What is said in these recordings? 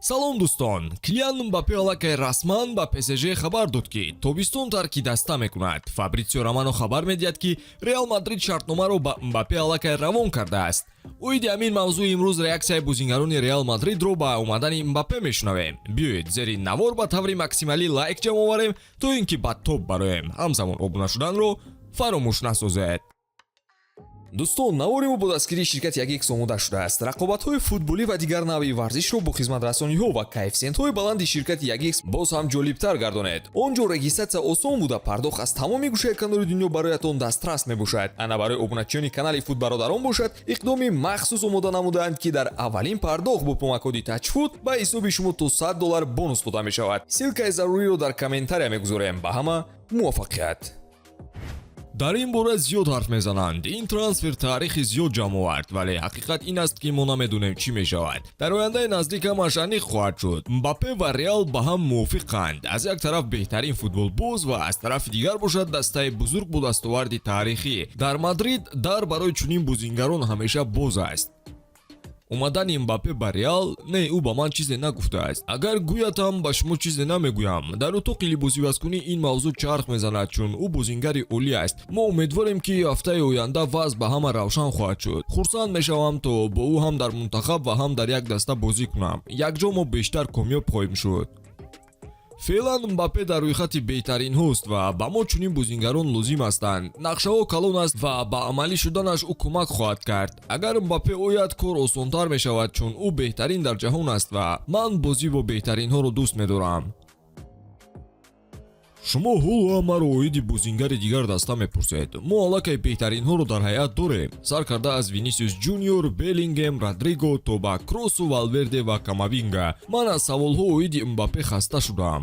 Салом, дӯстон! Килиан Мбаппе аллакай расман ба ПСЖ хабар дод, ки тобистон тарки даста мекунад. Фабритсио Романо хабар медиҳад, ки Реал Мадрид шартномаро ба Мбаппе аллакай равон кардааст. Оиди ҳамин мавзӯи имрӯз реаксияи бозингарони Реал Мадридро ба омадани Мбаппе мешунавем. Биёед, зери навор ба таври максималӣ лайк ҷамъ оварем, то ин ки ба топ бароем. Ҳамзамон обуна шуданро фаромӯш насозед. Дӯстон, навори мо бо дастгирии ширкати Ягикс омода шудааст. Рақобатҳои футболӣ ва дигар навъи варзишро бо хизматрасониҳо ва коэффисиентҳои баланди ширкати Ягикс боз ҳам ҷолибтар гардонед. Он ҷо регистрация осон буда, пардохт аз тамоми гӯшаи канори дунё бароятон дастрас мебошад. Ана, барои обуначиёни канали Футбародарон бошад, иқдоми махсус омода намудаанд, ки дар аввалин пардохт бо промокоди Тачфут ба ҳисоби шумо то 100 доллар бонус дода мешавад. Ссылкаи заруриро дар комментария мегузорем. Ба ҳама муваффақият! Дар ин бора зиёд ҳарф мезананд. Ин трансфер таърихи зиёд ҷамъ овард, вале ҳақиқат ин аст, ки мо намедонем, чӣ мешавад. Дар ояндаи наздик ҳамаш аниқ хоҳад шуд. Мбаппе ва Реал ба ҳам мувофиқанд. Аз як тараф беҳтарин футболбоз ва аз тарафи дигар бошад, дастаи бузург бо дастоварди таърихӣ. Дар Мадрид дар барои чунин бозингарон ҳамеша боз аст. Омадани Мбаппе ба Реал? Не, ӯ ба ман чизе нагуфтааст. Агар гӯяд ҳам, ба шумо чизе намегӯям. Дар утоқи либосивазкунӣ ин мавзӯъ чарх мезанад, чун ӯ бозингари олӣ аст. Мо умедворем, ки ҳафтаи оянда вазъ ба ҳама равшан хоҳад шуд. Хурсанд мешавам, то бо ӯ ҳам дар мунтахаб ва ҳам дар як даста бозӣ кунам. Якҷо мо бештар комёб хоҳем шуд. Феълан Мбаппе дар рӯйхати беҳтаринҳост ва ба мо чунин бозингарон лозим ҳастанд. Нақшаҳо калон аст ва ба амалӣ шуданаш ӯ кӯмак хоҳад кард. Агар Мбаппе ояд, кор осонтар мешавад, чун ӯ беҳтарин дар ҷаҳон аст ва ман бозӣ бо беҳтаринҳоро дӯст медорам. Шумо ҳоло ҳам маро оиди бозингари дигар даста мепурсед. Мо аллакай беҳтаринҳоро дар ҳайат дорем, сар карда аз Винисиус Ҷуниор, Беллингем, Родриго то ба Кросу, Валверде ва Камавинга. Ман аз саволҳо оиди Мбаппе хаста шудаам.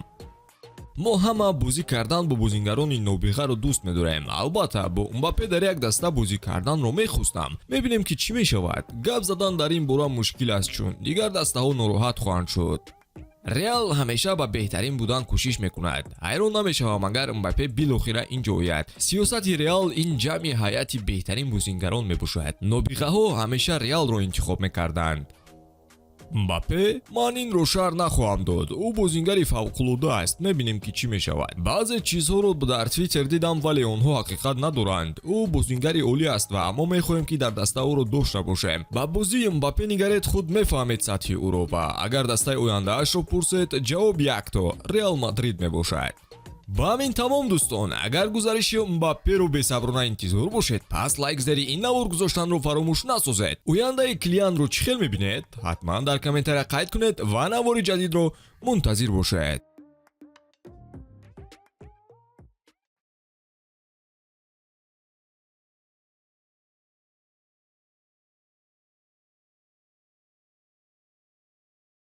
Мо ҳама бозӣ кардан бо бозингарони нобиғаро дӯст медорем. Албатта, бо Мбаппе дар як даста бозӣ карданро мехостам. Мебинем, ки чӣ мешавад. Гап задан дар ин бора мушкил аст, чун дигар дастаҳо нороҳат хоҳанд шуд. Реал ҳамеша ба беҳтарин будан кӯшиш мекунад. Ҳайрон намешавам, агар Мбаппе билохира ин ҷо ояд. Сиёсати Реал ин ҷамъи ҳайати беҳтарин бозингарон мебошад. Нобиғаҳо ҳамеша Реалро интихоб мекарданд. Мбаппе? Ман инро шарҳ нахоҳам дод. Ӯ бозингари фавқулода аст. Мебинем, ки чӣ мешавад. Баъзе чизҳоро дар Твиттер дидам, вале онҳо ҳақиқат надоранд. Ӯ бозингари олӣ аст ва мо мехоҳем, ки дар даста ӯро дошта бошем. Ба бозии Мбаппе нигаред, худ мефаҳмед сатҳи ӯро ва агар дастаи ояндаашро пурсед, ҷавоб якто Реал Мадрид мебошад. Ба ҳамин тамом, дӯстон. Агар гузариши Мбапперо бесаброна интизор бошед, пас лайк зери ин навор гузоштанро фаромӯш насозед. Ояндаи Килианро чӣ хел мебинед, ҳатман дар комментария қайд кунед ва навори ҷадидро мунтазир бошед.